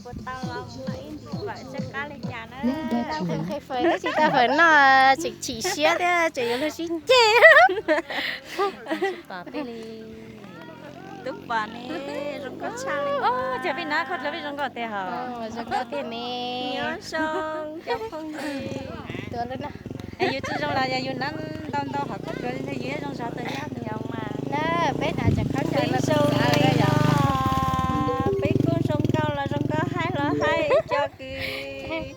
Ua tau los mus noj ib ntus fawm seb qab li cas na. Tau nqhis fawm, tsis tau fawm noj, tseem chim siab thiab tseem yuav luag sib ceg. Tub pom ne, zoo nkauj tshaj li. Cas peb nab koj dlawb peb zoo nkauj tiag hos. Zoo nkauj tiag ne. Nyob zoo cov phooj ywg. Tuav lawm na. Yus tsis zoo los yog yus nab ntau ntau hom koj tuav li ntawd yus zoo zog tag yab tus. Peb hnav cov khaub ncaws no zoo li no, peb kuj zoo nkauj los zoo nkauj haib los haib, ib co kws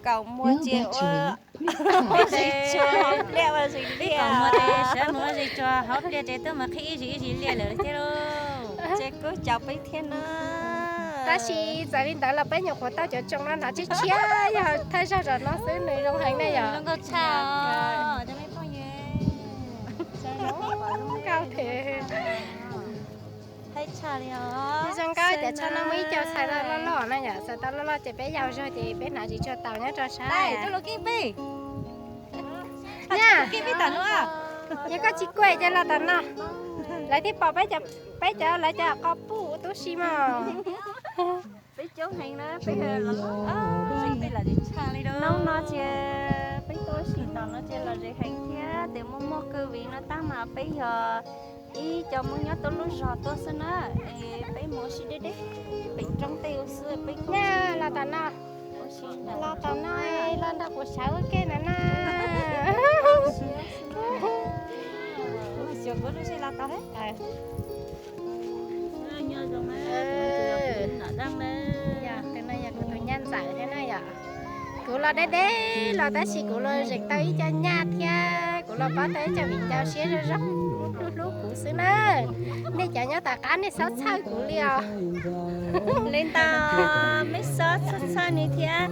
kaum muag ces ua zes tsuag hauv pliaj ua zes liaj. Kaum muag ces sawv mus ua zes tsuag hauv pliaj ces twb mus qhib ib zes ib zes liaj lawm thiab lauj. Ces kuj caum peb thiab na. Tab sis txawm li ntawd los peb nyuam qhuav tau cov tsoos no hnav tshiab tshiab, yog thawj zaug zaum no xwb nws zoo heev na yom. Zoo nkauj tshaj. Zoo nkauj thiab. Zoo nkauj cov tsho no muaj ib co txhais tau loj loj na yom, txhais tau loj loj ces peb yau zog ces peb hnav tsis tshua tau nyob rau sab. Nyab, yog koj tsis kuaj ces los tom no, lawv thiaj pom peb cov, lawv cov qos puj tub si mog. Peb coob heev na, peb hnub no ces peb tuaj ua si tom no ces lom zem heev thiab, tes muaj muaj kawg vim no tab mas peb yog ib co Hmoob nyob tuaj lub zos tuaj xwb na, es peb mus ua si deb deb pem roob tej ua xwb peb. Nyab, los tom no, los tom no, los nrog kuv sawv ua ke na na. Xyov kuv lub sij los tau thiab. Tus no yog kuv tus nyab ntxawm thiab na yom. Kuv los deb deb los tab sis kuv los zeem tau ib co nyab thiab kuv los paub tau ib co viv ncaus siab zoo zoo hlub hlub kuv xwb na. Nej cov nyob tom qab nej txhob txhawj kuv li os. Li ntawd mej txhob txhawj txhawj nws thiab,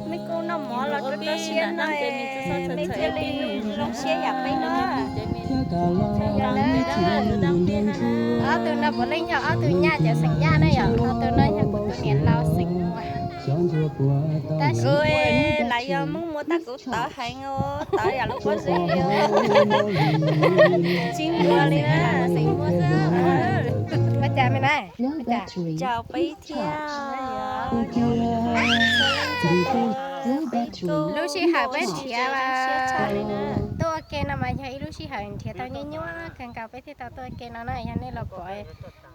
mej kuj noj mov los rau rau siab no, mej thiaj li zoo siab yam peb no. Ob tug no puav leej yog ob tug nyab cov xeem Yaj na yom, ob tug no yog kuv tus niam laus xeem. Tab sis kuv lam yog Hmoob muam tab kuv tawv heev os, tawv yam lub pob zeb. Tsis nquag li na, xeem muam xwb. Ua cas me na? Caum peb thiab. Lub sij hawm peb nrhiav tuaj ua ke no mas yog ib lub sij hawm nrhiav tau nyuaj nyuaj kawg nkaus peb thiaj tau tuaj ua ke no na. Yog nej los pom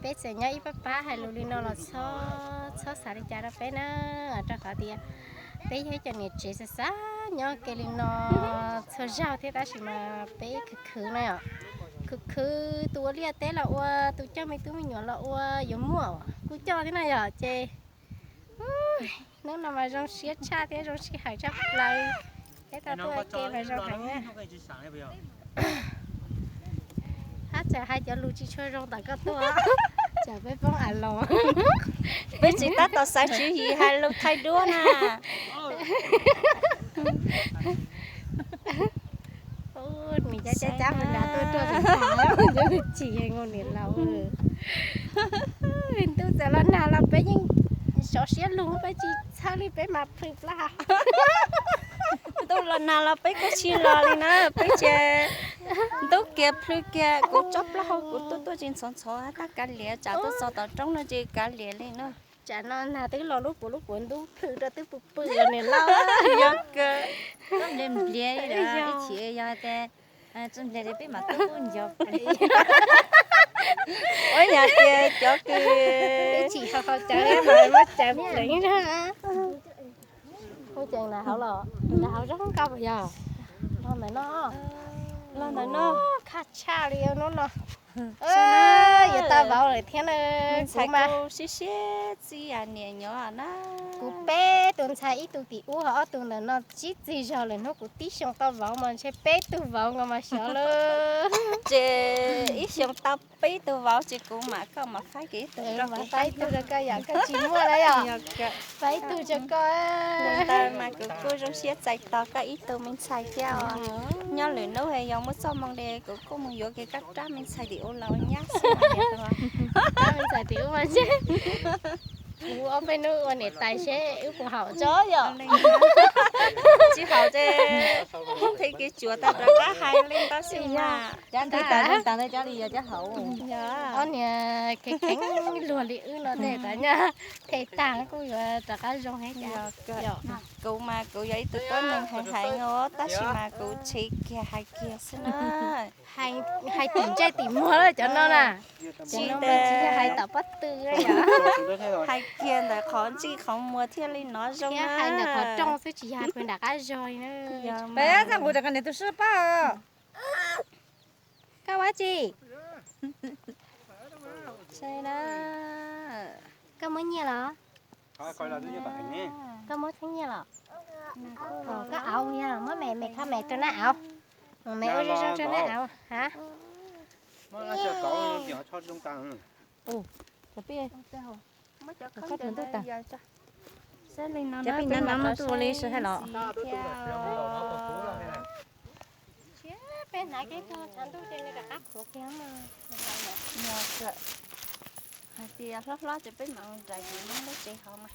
peb txawm nyob ib pab pab hais lus li no los txhob, txhob xav li cas rau peb na, rau qhov tias peb yog ib co niam tsev xav xav nyob ua ke li no txhua zaug thiab tab sis mas peb khwv khwv na yom, khwv khwv tus ua liaj teb los ua, tus coj me tub me nyuam los ua, yuav muaj kuj coj thiab na yom ces hnub no mas zoo siab tshaj thiab zoo sij hawm tshaj plaws, peb tau tuaj ua ke mas zoo heev na. Hab txawm hais cov lus tsis tshua zoo tom koj tuaj, tsam peb poob a los. Peb tsis tab tom xav tswv yim hais lus thaij duab na. Nws cab cab cab mus nrad tuaj ruaj tus ntxhais, cov niam txiv mus niam laus. Ntuj txawm los nag los peb yeej sov siab lug, peb tsis txhawj li, peb mas plhws plaub hau. Ntuj los nag los peb kuj tsis los li na, peb ces ntub kiag plhws kiag, kuv tsob plaub hau kuv tuaj tuaj tsis ntxhov ntxhov, tab kav liam, tsam tuaj txog tom roob no ces kav liam li na. Tsam no nag twb los lub puv lub puv ntub plhws rau twb pw pw los niam laus. Yog kawg, npliav npliav li ib chim yog tias tsis npliav li peb mam tuaj kuj nco. Ua yog tias cov kws tsis ho qhov cawv mas muab cawv pleev. Hu ces nram hauv los, nram hauv zoo nkauj yog. Los ntawm no, los ntawm no khaj tshaj li hnub no. Yuav tau vauv lawm thiab na. Kuv mas siab siab txij niam nyob na. Kuv peb tus ntxhais, ib tug tim ub ho ob tug ntawm no tsib txig zog lawm hnub kuv tib xyoo tau vauv mas ntshe peb tug vauv nkaus mas xyov lawm. Ces ib xyoo tau peb tug vauv ces kuv mam, koj mam faib kiag ib tug rau kuv, faib ib tug rau koj yom, koj tsis muaj na yom. Faib ib tug rau koj. Ntawd mas kuv kuj zoo siab txais tos koj ib tug me ntxhais thiab os. Nyob lwm hnub yog muaj txoj hmoo li kuv kuj mus yuav kiag koj rab me ntxhais tim ub los nyab xwb. Rab me ntxhais tim ub mas kuv ob peb hnub ua niam tais seb wb puas haum tso yom. Tsis haum ces pheej kev tsuas tau rov qab hais li ntawd xwb mas. Cov ntawd tas li, cov li yog cov haum. Ob niag kheev kheev luag li wb no tej tas nyaj, them tag kuj yuav rov qab zoo heev. Kuv mas kuv yog ib tug tuab neeg hais heev os, tab sis mas kuv tshev kiag hais kiag xwb na. Hais tim ntsej tim muag lawm cov no na. Tsis, tsis yog hais tom pob tw, hais kiag ntawm qhov ntsej qhov muag thiaj li hnov zoo na. Hais ntawm qhov rooj xwb tsis yog hais nram qab zog li na. Peb txaj nqus rau koj niam tus sib pab. Koj ua tsi? Koj muab nyiaj los? Koj muab txheeb nyiaj los? Koj auv, muab me me kho me rau nab auv. Me ua zoo zoo rau nab auv ha. Cov pib nab no tuaj ua li sawv hais los? Peb hnav kev tshav ntuj ces nws rov qab qhuav kiag. Hais tias hlob hlob ces peb mam nraim ces nyob lub tsev hauv mas.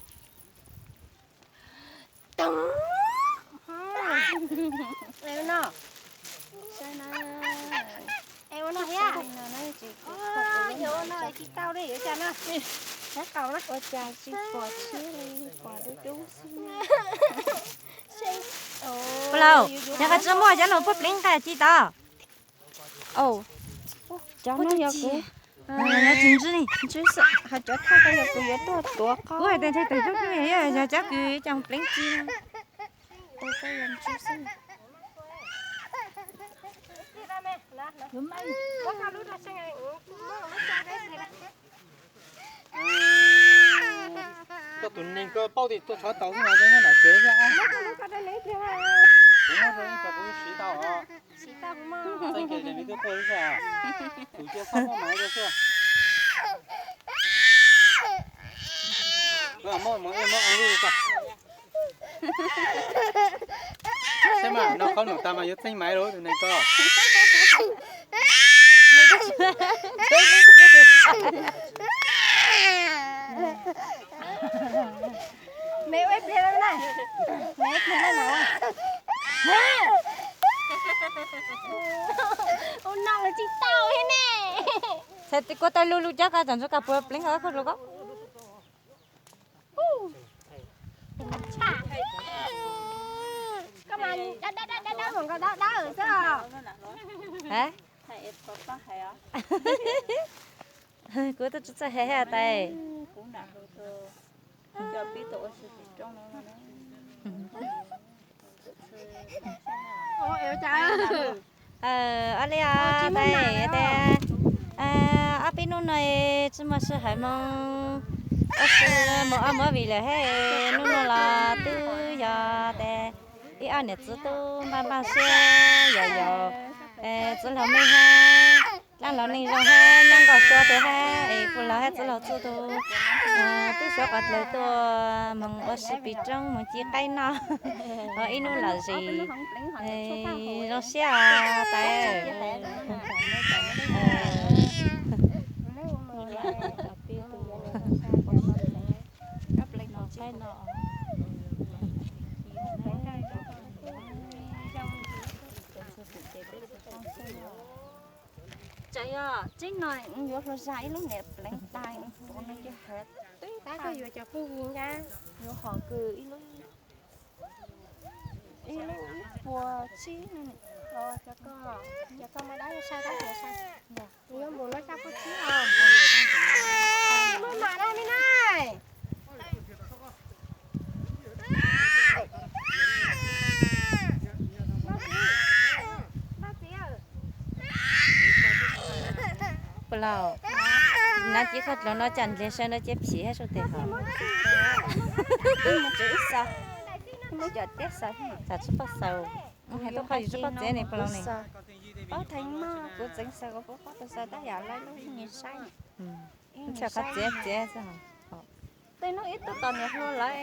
Es ua no thiab. Yog ua no tsis tau li, yuav cas no. Ua cas tsis pom tshiab li, pom dub dub xwb. Ua laus, yog koj tsis muaj cov no puag pleev nqaij ci tod. Cov no yog kuv, tsis ntswj li, ntswj xwb, ho cov thaj ko yog kuv yuav tuaj tuav qab. Kuv hais tias ntshe tus tub twb yog cov kws coj pleev ci. Koj tus neeg koj paub tias tuaj tshov tau xwb no, koj nyob nram tsev xwb. Kuv muab rau ib co kuv siv tau os. Txeej kiag ces nws twb quaj xwb. Tus cia txhob muab maiv rau xwb. Muab, muab, muab, muab, muab. Saib mas noj qhob noom tas mas yuav txeeb maiv rau tus neeg ko. Me ua ib pliag na, me ua ib pliag na. Ua no los tsis tau thiab ne. Txhais tes kua tau lug lug cov ko tsam ntsuav koj puas pleev hauv koj lug ko. Koj mas dawb dawb dawb dawb, dawb dawb xwb os. Kuv twb tsis txawj hais tais. Ob li os, tais tias ob peb hnub no tsis muaj sij hawm moo, ua si mus ob movie lawm thiab. Hnub no los twb yog tes ib ob niam txiv tub npaj npaj siab yos yos txiv laug me thiab dlaab laug neej zoo thiab nyob nkaus sua tus thiab es kuv laug thiab txiv laug txuj tus twb suav qhov dlawg tuaj moog ua si pis roob moog ci qaib noj. Ib hnub lom zem zoo siab tais. Tseem yog tseeb no yuav hluas zag ib lub niam pleev tais tus no ces hawv twb tab koj yuav cov phooj ywg ncaj yuav hom kws ib lub ib lub ib puas tsib no. Cov ko, cov ko mas dab sai dab sai. Yuav npaum no xya puas tsib os. Muaj mas dab li na. Puas laug, nab ci koj dlov no cas nrhiav saw no cia phim hab sub tes hov. Tsam tsis poj xaws, hais tau qhov yus tsis poj txiav ne puas laug ne. Pab theej mog, kuv txeev xaws kuv puas pab tau xaws tab yam lawv lub nws saib. Ntshai qhov txiav txiav xwb. Tej hnub ib tug tos niam hluas lawm,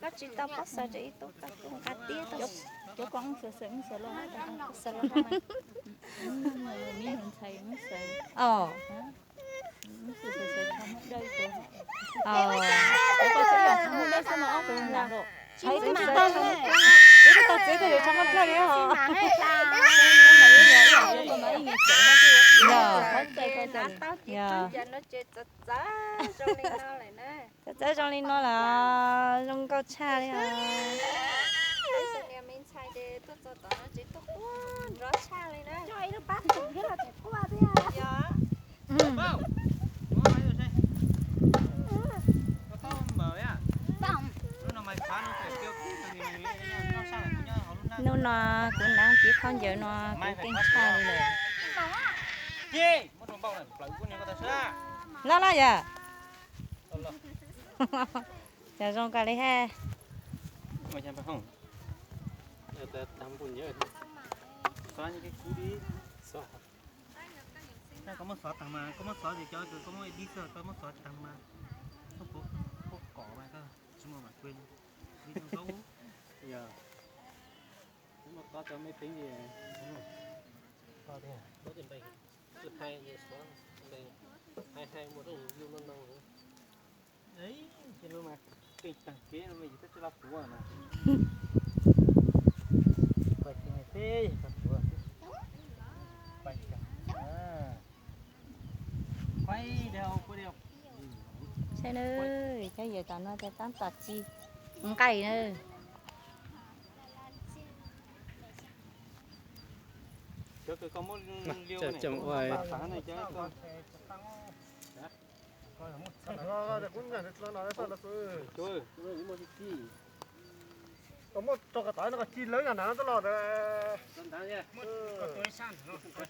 koj tsis tau pab xaws ces ib tug koj kuj nqa tiab tau. Cov ko xaws xaws xaws los xaws los ntshai xaws. Tsis tau Tau txiv tau yuav tshav koj plaj li os. Yog. Txawv txawv zoo li no lawm, zoo nkauj tshaj li os. Hnub no kuv hnav txiv khaub ncaws no kuv keej tshaj li lawm. Loj loj yom. Cov zoo kawg li he. Koj muab xov tag mas, koj muab xov ces cov kws koj muab edit xwb, koj muab xov tag mas. Koj puas, koj kom mas koj tsis muaj mas kuj li zoo zaub. Yog muaj qov cov me peev ces, koj tiag, hais hais muaj rooj yus no no. Ces lub mas keej tag kev no mas yus twb tsis los tuav na. Pais ces me peb yog tuav xwb. Pais cas. Saib nawb, cov yawm tom no ces tab tom ci nqaij nawb. Cov kws koj muab liu ne, koj muab npaj tas ne, cov koj Koj muab rau koj tod no koj ci lawv yog nrad no tuaj los ntawd.